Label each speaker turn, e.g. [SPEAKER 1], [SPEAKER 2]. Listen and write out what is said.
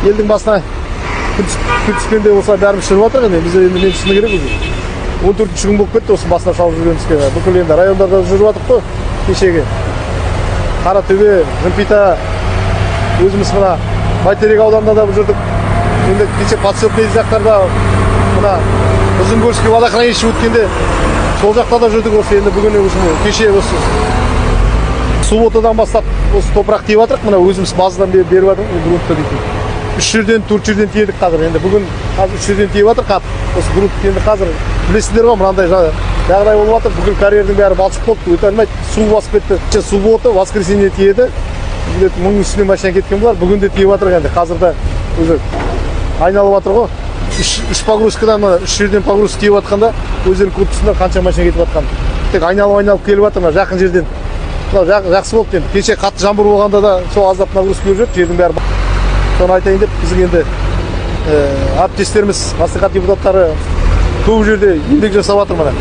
[SPEAKER 1] Елдің басына күн күн түскенде осылай бәріміз жүріп жатырық. Енді біз, енді мен, шыны керек, уже 14-күн болып кетті осы басына шауып жүргенімізге. Бүкіл енді райондарда жүріп жатырық қой. Кешегі Қаратөбе, Жымпита, өзіміз мына Бәйтерек ауданында да жүрдік. Енді кеше Подсыпный жақтарда, мына Ұзынкөлский водохранилище өткенде, сол жақта да жүрдік. Осы енді бүгін осы, кеше осы субботадан бастап осы топырақ тиеп жатырық. Мына өзіміз базадан беріп жатырмыз грунтты дейтін. Үш жерден, төрт жерден тиедік. Қазір енді бүгін, қазір үш жерден тиеп жатыр осы грунт. Енді қазір білесіздер ғой, мынандай жағдай болып жатыр. Бүкіл карьердің бәрі балшық болды, өте алмайды, су басып кетті. Кеше суббота, воскресенье тиеді, где-то 1000-ның үстіне машина кеткен болар. Бүгін де тиеп жатыр. Енді қазір де уже айналып жатыр ғой. Үш погрузкадан, мына үш жерден погрузка тиеп жатқанда, өздерің көріп тұрсыңдар қанша машина кетіп жатқанын. Тек айналып айналып келіп жатыр мына жақын жерден. Мынау жақсы болды. Енді кеше қатты жаңбыр болғанда да сол аздап нагрузка беріп жүрді жердің бәрі. Соны айтайын деп. Біздің енді әріптестеріміз, мәслихат депутаттары көп жерде еңбек жасап жатыр мына.